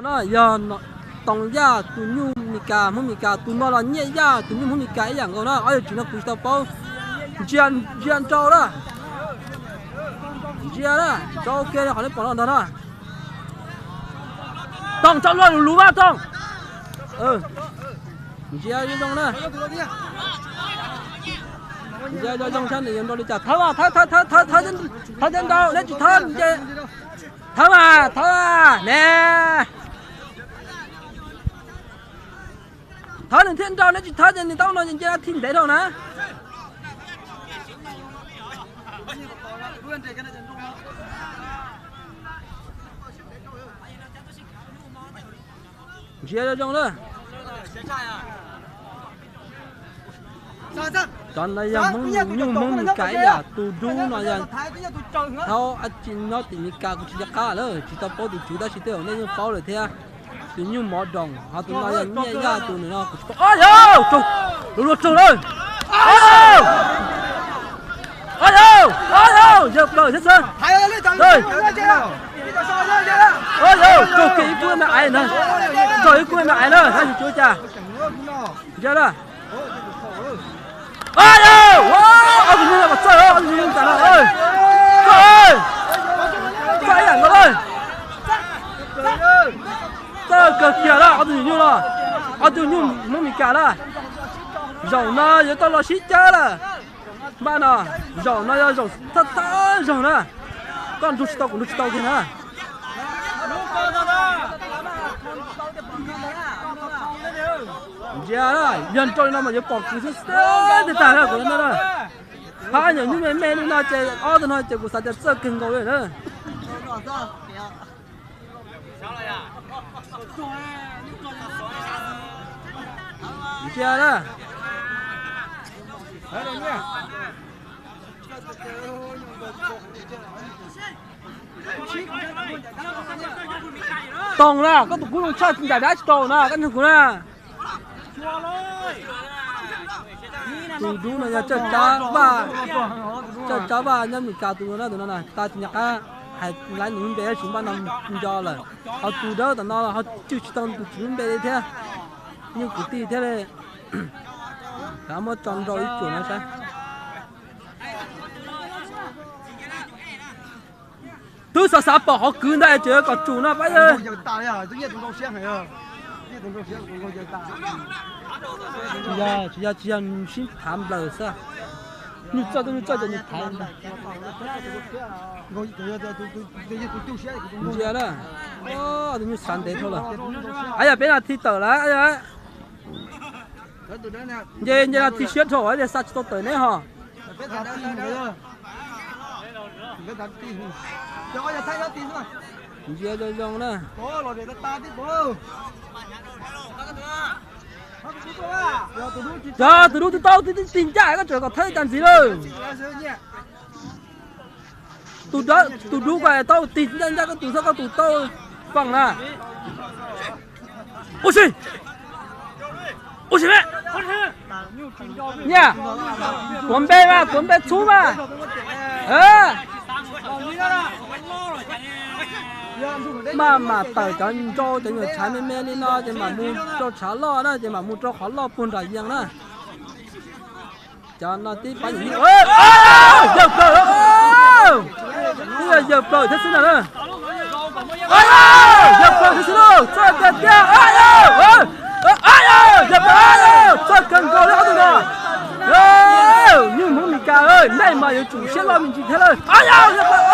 No yog Toom Yaj tus nyuj Mes Kas, Hmoob Mes Kas, tus no los Nyiaj Yaj tus nyuj Hmoob Mes Kas ib yam nkaus na. Ob yawg tsis no kuv tsis tau paub. Ntsia, ntsia nrau na, ntsia na, nrau kiag li qhov nej pom no ntag na. Toom, tso luag lus lus mas Toom. Ntsia zoo zoo na. Ntsia zoo zoo saib nws yuav nrau li cas. Thawb mas, thawb, thawb, thawb, thawb, thawb cov nrau, neb tsis thawb ces thawb mas, thawb ne. Thawb nws thiaj nrau, neb tsis thawb ces nws tau no ces nce thib ntev dhau na. Ntsia zoo zoo na. Cov no yog Hmoob, nyuj Hmoob Mes Kas ib yam, tus dub no yog thaub ab tsi nyob tim Mes Kas, kuv tsis nco qab lawm, tsis tau paub tus tswv tab sis tej zaum nej yeej paub lawm thiab. Tus nyuj mov doos, ho tus no yog Nyiaj Yaj tus nws no kuv tsis paub. Ob yawg, lus luag raug lawm. Ob yawg, ob yawg, ob yawg, yawg plaws thiab xwb. Ob yawg, raug kiag ib kub me aiv na, raug ib kub me aiv na, hab yus tsuav cas. Ntsia na. Ob yawg, ob tug nyuj no mas txawj, ob tug nyuj no txawj, txawj ib yam nkaus lawm. Txawj kawg kiag lawm ob tug nyuj no, ob tug nyuj Hmoob Mes Kas na. Zaum no yuav tau los sib cawb lawm. Npaj no, zaum no yog zaum thawj thawj zaug na. Koj nrug tsis tau kuv nrug tsis tau kiag na. Ntsia, yog nrau li no mas yuav pom kwv xwb xwb tag tag na kuv na. Phab nyuam nyuj me me li no ces ob tug no ces kuv xav tias txawj kawg nkaus li na. Ntsia na. Toom na, koj tus kub zoo tshaj ncaim dab tsis tau na, koj nug kuv na. Tus dub no yog Tsawj Tsab Vaj, Tsawj Tsab Vaj nyob Mes Kas tus no na, tus no na, tag tsis nco qab hais lawv nws lub npe tab sis npaj no nco lawm. Ho tus dawb tom no los ho cwj tsis tau tus tswv lub npe li thiab, yeej kwv tij thiab li. Kav muab tso nrau ib tsuam no saib. Twb xav xav pom qhov kwv ntag es tseem kom tsum no pab yawg. Tsis yog, tsis yog, tsis yog, sib thav nplawg xwb. Nyuj txawj, nyuj txawj ces nyuj thav. Ntsia na, tus nyuj xav ntev dhau lawm. Yog peb nas this tawm lawm. Nce, nce nas this siab dhau es xa tsis tau tawm neb ho. Ntsia zoo zoo na. Yog tus dub twb tau tig ncaj koj tseem kom thawb tas ntxiv lawm. Tus dub, tus dub ko tau tig ncaj ncaj koj tus, koj tus tau feem na. Ua si, ua si me. Nyiaj, tuav npe mas, tuav npe txhub mas. Maj mam tawm cov nrau cov nyuam tshav me me li no ces mam mus rau tshav loj na, ces mam mus rau qhov loj puag nram yees na. Cov no tib pab yawg plaws, twb yog yawg plaws thiab xwb na. Yawg plaws thiab xwb lauj, txawj tiag tiag. Yawg plaws, txawj kawg nkaus li ob tug no. Nyuj Hmoob Mes Kas, nej mas yuav tsum siab loj me ntsis thiab lauj. Yawg plaws,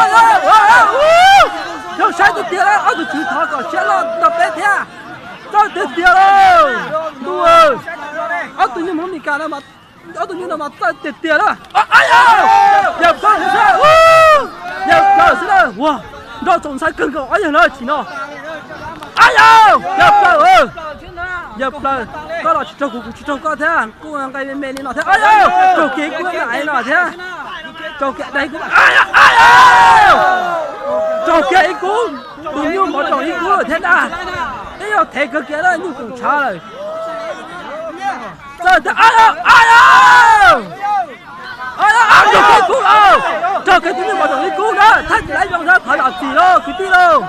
zoo saib tiag tiag lauj, ob tug tswv thov kom siab loj nrog peb thiab. Txawj tiag tiag lauj. Ntuj, ob tug nyuj Hmoob Mes Kas no, ob tug nyuj no mas txawj tiag tiag lauj. Yawg plaws xwb, yawg plaws xwb na. Ua, nrau txaus ntshai kawg nkaus ob yawg no tsis no. Yawg, yawg plaws, yawg plaws, koj los tsis raug kuv, kuv tsis raug koj thiab, kuj nqe me me li no thiab. Raug kiag ib kub me aiv no thiab. Raug kiag dai kub, raug kiag ib kub, tus nyuj mov doos ib kub lawm thiab na. Twb yog thev kawg kiag na, nyuj koom tshav lawm. Txawj tiag, raug kiag ib kub lauj, raug kiag tus nyuj mov doos ib kub na, thaij tsis laib zoo thiab, thov zam txim lauj kwv tij lauj.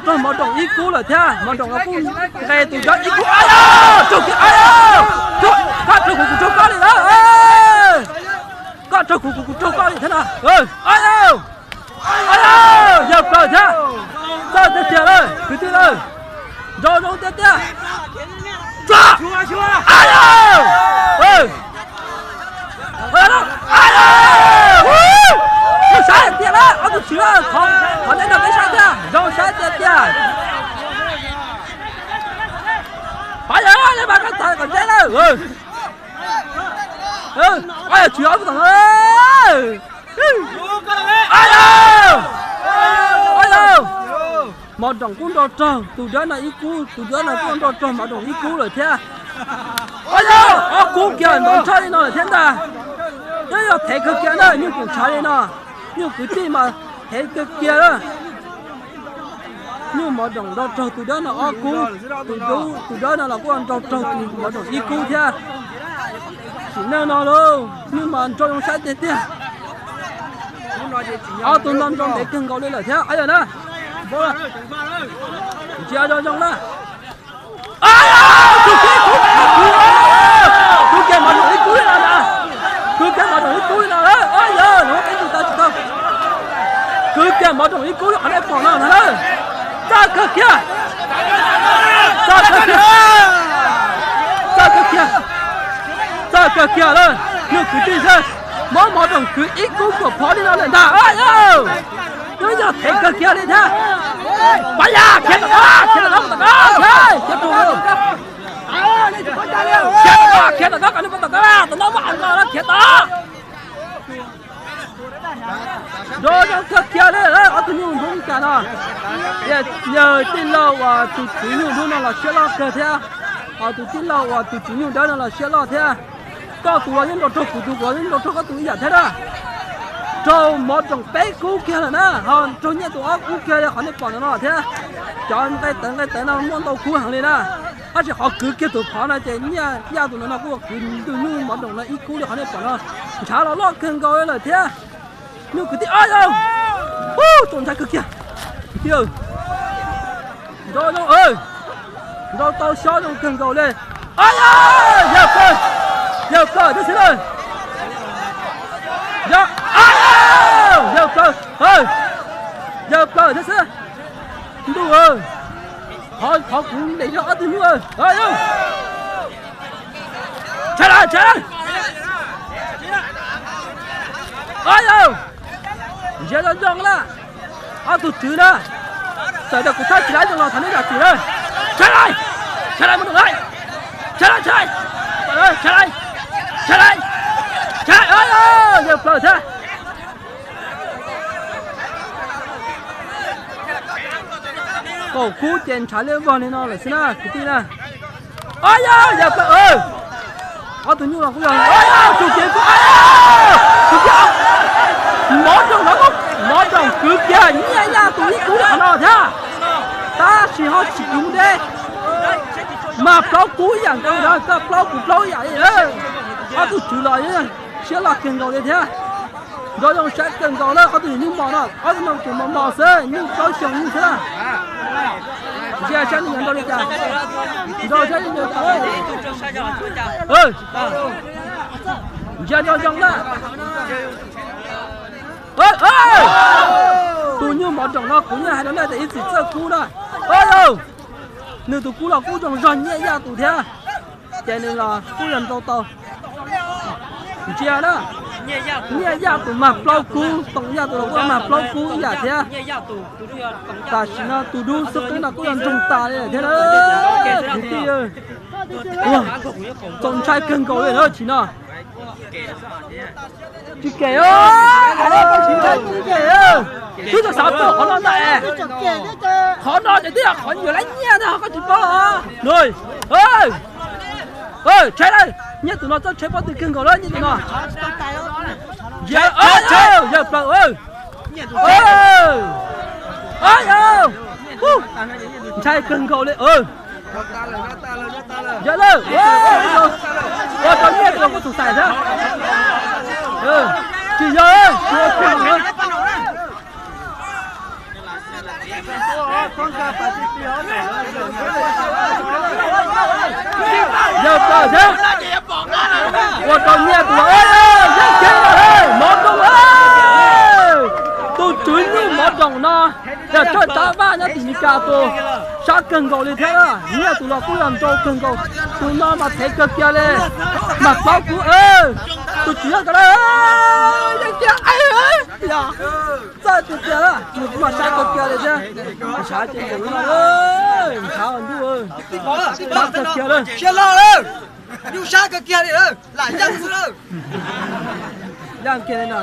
Raug Mov Doom ib kub lawm thiab, Mov Doom los kuj nqes tus dawb ib kub. Raug kiag, koj raug kuv kuv raug koj li na. Koj raug kuv kuv kuv raug koj li thiab na. Yawg plaws thiab. Txawj tiag tiag lawm kwv tij lawm. Nrau zoo tiag tiag. Zoo saib tiag lawm ob tug tswv, qhov nej nrog peb saib thiab, zoo saib tiag tiag. Pab yawg, nej mas koj txawm kom ntseb lawm. Tswv ob tug tom no. Mov Doom kuj nrau raug tus dawb no ib kub, tus dawb no kuj nrau raug Mov Doom ib kub lawm thiab. Ob kub kiag nrov nrhaj li no lawm thiab ntag. Twb yog thev kawg kiag na, nyuj tus tshav li no, nyuj kwv tij mas thev kawg kiag na. Nyuj Mov Doom nrau raug tus dawb no ob kub, tus dawb no los kuj nrau raug tus Mov Doom ib kub thiab. Sim neej no lauj, nyuj mas nrau zoo saib tiag tiag. Ob tug no nrau ntev kawg nkaus li lawm thiab yawg na. Ntsia zoo zoo na. Kwv kiag Mov Doom ib kub li no na. Kwv kiag Mov Doom ib kub li no na. Yawg, peb tus tau tsis tau. Kwv kiag Mov Doom ib kub li qhov nej pom no na. Txawj kawg kiag. Txawj kawg kiag. Txawj kawg kiag. Txawj kawg kiag lawm, nyuj kwv tij xwb. Muab Mov Doom kwv ib kub kuam phov li no lawm ntag. Twb yog thev kawg kiag li thiab. Pab yawg, khiav tom qab, khiav tom qab, khiav tom qab, khiav rau, khiav tom qab, khiav tom qab, kom nws poob tom qab, tom no muaj av nkaus no khiav tom. Nrau zoo kawg kiag li ob tug nyuj nrub li cas no. Yawg tij laug uas tus tswv nyuj nrub no los siab loj kawg thiab, ho tus tij laug uas tus tswv nyuj dawb no los siab loj thiab. Koj tus los yeej nrau raug kuv tus, kuv los yeej nrau raug koj tus ib yam thiab na. Raug Mov Doom peb kub kiag lawm na, ho raug Nyiaj tus ob kub kiag li qhov nej pom no no thiab. Cov nqe tawv nqe tawv no muaj ntau kub heev li na. Tab sis qhov kwv kiag tus phov no ces Nyiaj Yaj tus no no kuj kwv tus nyuj Mov Doom no ib kub li qhov nej pom no. Ntshav los loj kawg nkaus li lawm thiab. Nyuj kwv tij, yawg, txaus ntshai kawg kiag. Kwv tij, nrau zoo, nrau tau xyob zoo kawg nkaus li. Yawg plaws, yawg plaws thiab xwb na. Yawg plaws, yawg plaws thiab xwb. Ntuj, qhov kuv ntes zog ob tug nyuj. Tshaj lawm, tshaj lawm. Yawg, ntsia zoo zoo na. Ob tug tswv na, txawm tias kuv thab tsis laib zoo los thov nej zam txim na. Tshaj lawm, tshaj lawm, mus rau lawm. Tshaj lawm, tshaj lawm, tshaj lawm, tshaj lawm, tshaj lawm, yawg plaws thiab. Kaum kub ces ntshav liab vog li no lawm xwb na kwv tij na. Yawg, yawg plaws, ob tug nyuj los kuj yog, tus kev kuj, tus kev, Mov Doom no, Mov Doom kwv kiag Nyiaj Yaj tus ib kub li qhov no thiab. Tab sis ho tsis kwv mus deb, mag plaub kub ib yam nkaus, koj plaub kuv plaub ib yam li. Ob tug tswv los siab loj kawg nkaus li thiab. Nrau zoo saib kawg nkaus na, ob tug nyuj mos no, ob tug no tseem mos mos xwb, nyuj plaub xyoo nyuj xwb na. Ntsia saib nws yuav nrau li cas, nrau saib nws yuav nrau. Ntsia nrau zoo na. Tus nyuj Mov Doom no kuv yeej hais rau nej tias ib txwm txawj kub na. Nws tus kub los kub zoo zog Nyiaj Yaj tus thiab, ces nws los kuj yog nrau tau. Ntsia na, Nyiaj Yaj tus mag plaub kub, Toom Yaj tus los kuj mag plaub kub ib yam thiab. Tam sim no tus dub xub qeeb no kuj yog nroog tas li thiab na. Kwv tij, txaus ntshai kawg nkaus li na tsis no. Tsis kem, tsis kem, twb tsis xav pom qhov no ntag. Qhov no ces twb yog qhov yuav lab nyiaj ntag, koj tsis paub los? Tsheb lawm, nyiaj tus no txawj tsheb pob tw kawg nkaus lawm nyiaj tus no. Yawg plaws, ntshai kawg nkaus li. Yawg lawm, ua rau nyiaj tus no kuj txum xais thiab. Tsis yog, tsis ua kiag. Yawg tawm thiab. Ua rau nyiaj tus los, yeej kiag los, mov roos. Tus tswv nyiaj mov roos no yog thawj tsab vaj nyob tim Meskas tus sab kawg nkaus li thiab. Nyiaj tus los kuj yog ntau kawg nkaus. Tus no mas thev kawg kiag li, mas paub kuv. Tus tswv yog ko, yeej kiag, yog txawj tiag tiag, nws kuj mas sab kawg kiag li thiab. Sab ces nkaus no, ntshav ntuj, sab kawg kiag li. Nyuj sab kawg kiag li, lam yeej xwb lawm. Yeej kiag li no.